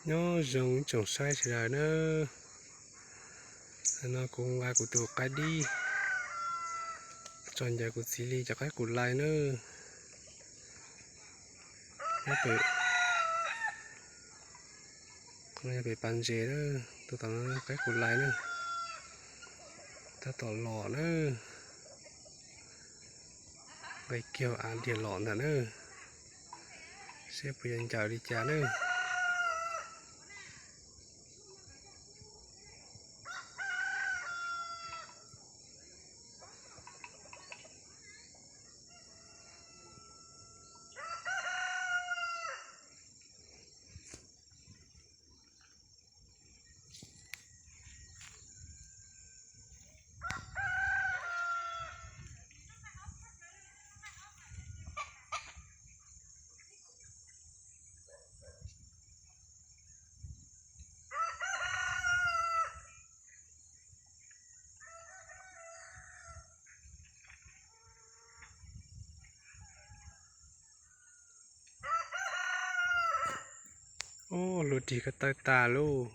Nyob zoo ib tsoom saib sawv daws nawb. Hnub no kuv nqa kuv tus qaib dib tso ncaws kuv txiv li cov qaib qus lais nawb. Nyob pem, yog pem pas ntses nawb, tus tom no qaib qus lais nawb. Tab tom los nawb. Nqis kiag av diag los ntag nawb. Seb puas yuav ncaws li cas nawb. Ub, luag dig ko taw tas lauj.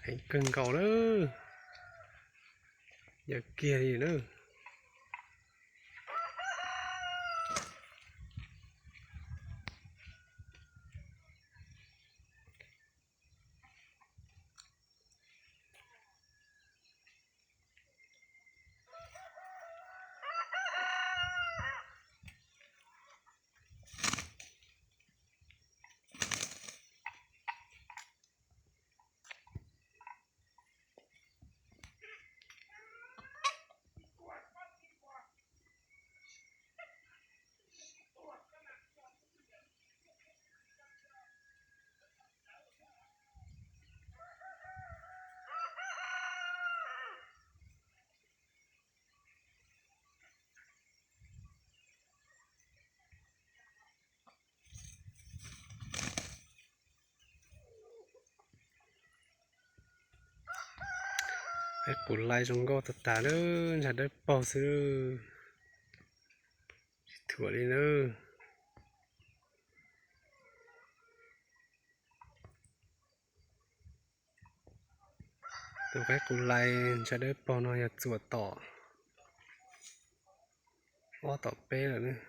Heev kawg nkaus lawm. Yawm kiag li lawm. Qaib qus lais zoo nkauj tag tag lawm, ntshai dawb paug xwb. Tsis thuam li nawb. Tus qaib qus lais ntshai dawb paug no yog txuas tom ob tom peb lawm nawb.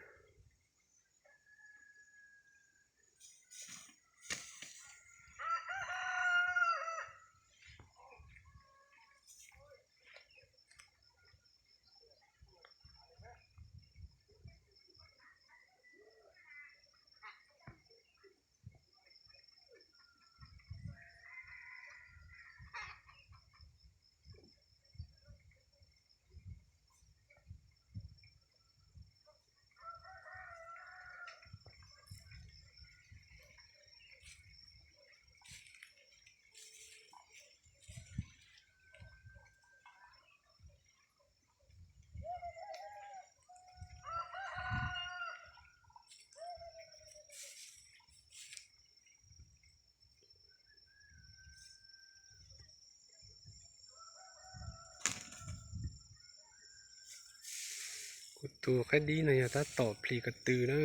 Kuv tus qaib dib no yog tab tom plis ko tw na,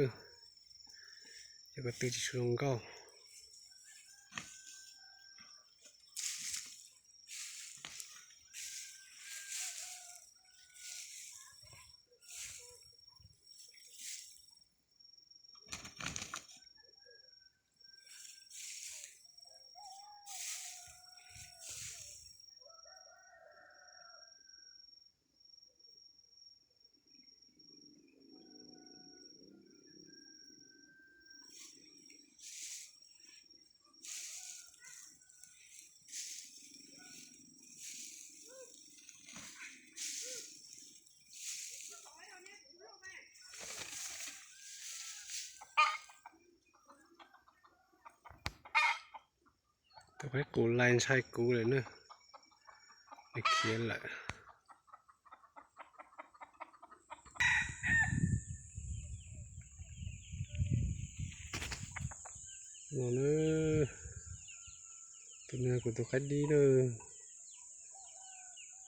yog ko tw tsis tshua zoo nkauj. Tus qaib qus lais ntshai kuv lawm na, nws khiav lawm. No na, tus no kuv tus qaib dib na.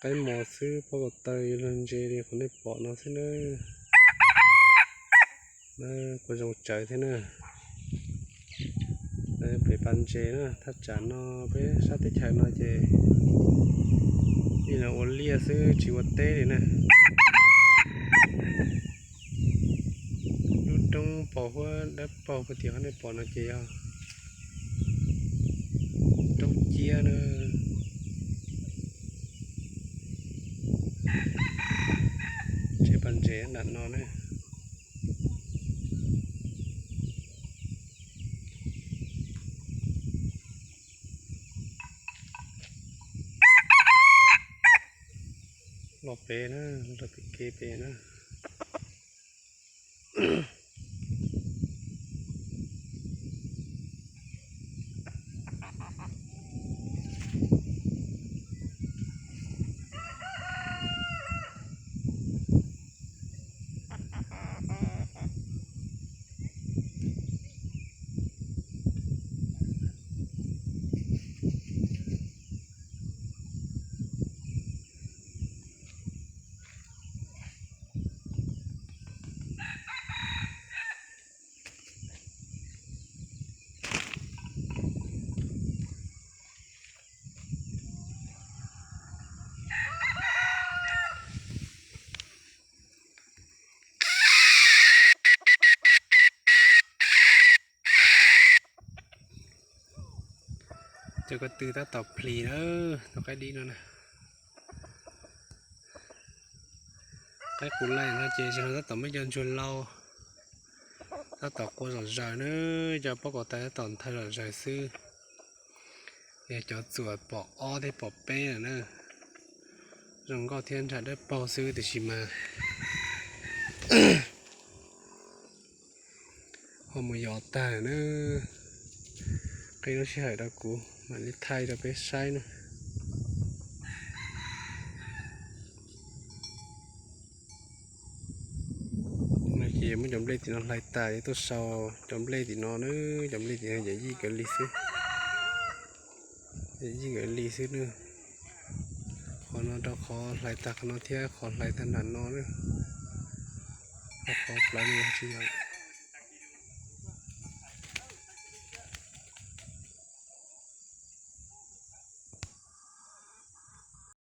qaib mos xwb, pob kaus taw yuav luag ntse li qhov nej pom no xwb na. Kuj zoo tsawv thiab na. Pem pas ntses na, thaj tsam no peb sab teb chaws no ces yeej ua liaj xwb tsis ua teb li na. Lub roob paus huab dawb paug puag tim qhov nej pom no ces yog roob ciab na. Tsev pas ntses nram no na. Los pem na, los pem kev pem na. Cov ko tw tab tom plis na, tus qaib dib no na. Qaib qus laij no ces zaum no tab tom muaj cov ntsuag lau, tab tom qua zom zaws na, cov pob kaus taw tab tom nthaw zom zaws xwb. Yog cov txuas pom ob thiab pom peb lawm na. Zoo nkauj thiab ntsha dawb paug xwb tiam sis mas ho mus yos tag na. Qhib lub sij hawm rau kuv mam li thaij rau peb saib na. No ces muab cov nplej tim no hlais tas tuaj sau cov nplej tim no na, cov nplej tim no yam yij kawg li xwb. Yam yij kawg li xwb na. Qhov no rau qhov hlais tag qhov no thiab qhov hlais tag nram no na. Qhov plawv no tsis yog.